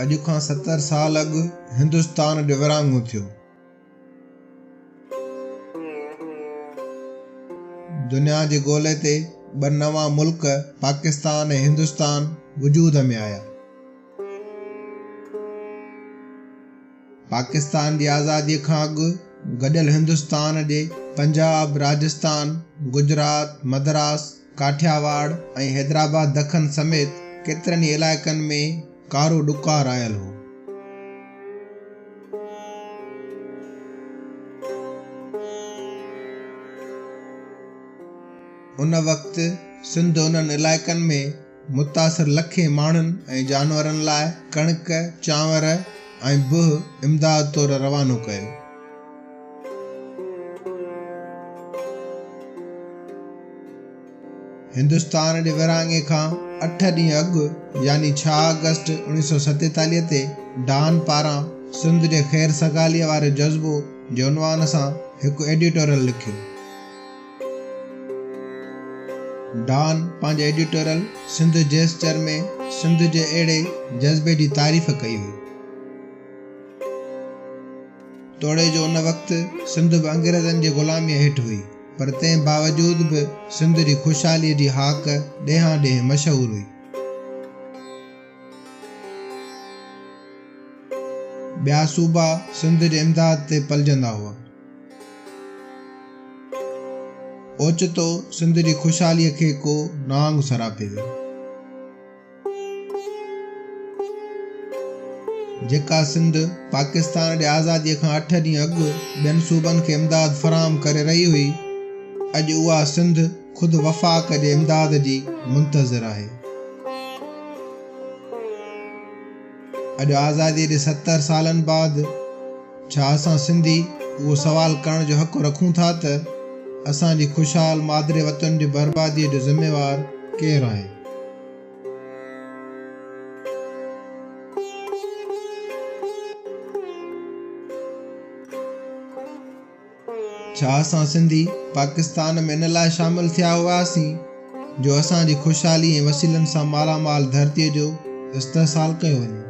اڄ کان 70 سال اڳ هندستان جو ورهاڱو ٿيو. دنيا جي گولي تي ٻه نوان ملڪ پاڪستان ۽ هندستان وجود ۾ آيا. پاڪستان جي آزاديء کان اڳ گڏيل هندستان جي پنجاب، راجستان، گجرات، مدراس، ڪاٺياواڙ ۽ حيدرآباد دکن سميت ڪيترن ئي علائقن ۾ ڪارو ڏڪار آيل هو. ان وقت سنڌ انهن علائقن ۾ متاثر لکين ماڻهن ۽ جانورن لاء ڪڻڪ، چانور ۽ بهه امداد طور روانو ڪيو. هندستان جي ورهاڱي کان اٺ ڏينهن اڳ يعني 6 آگسٽ 1947 تي ڊان پاران سنڌ جي خير سگاليء واري جذبو جي عنوان سان هڪ ايڊيٽوريل لکيو. ڊان پنهنجي ايڊيٽوريل سنڌ جيسچر ۾ سنڌ جي اهڙي جذبي جي تعريف ڪئي هئي. توڙي جو ان وقت سنڌ به انگريزن جي غلاميء هيٺ هئي، پر تنهن باوجود به سنڌ جي خوشحاليء جي هاڪ ڏيهان ڏيهه مشهور هئي. ٻيا صوبا سنڌ جي امداد تي پلجندا هئا. اوچتو سنڌ جي خوشحاليء کي ڪو نانگ سراپي ويو. جيڪا سنڌ پاڪستان جي آزاديء کان اٺ ڏينهن اڳ ٻين صوبن کي امداد فراهم ڪري رهي هئي، اڄ اها سنڌ خود وفاق جي امداد جي منتظر آهي. اڄ آزاديء جي 70 سالن بعد ڇا اسان سنڌي اهو سوال ڪرڻ جو حق رکون ٿا ته اسان جي خوشحال مادري وطن جي برباديء جو ذميوار ڪير آهي؟ ڇا اسان سنڌي پاڪستان ۾ ان لاء شامل ٿيا هئاسين جو اسان جي خوشحالي ۽ وسيلن سان مالا مال ڌرتيء جو استحصال ڪيو وڃي؟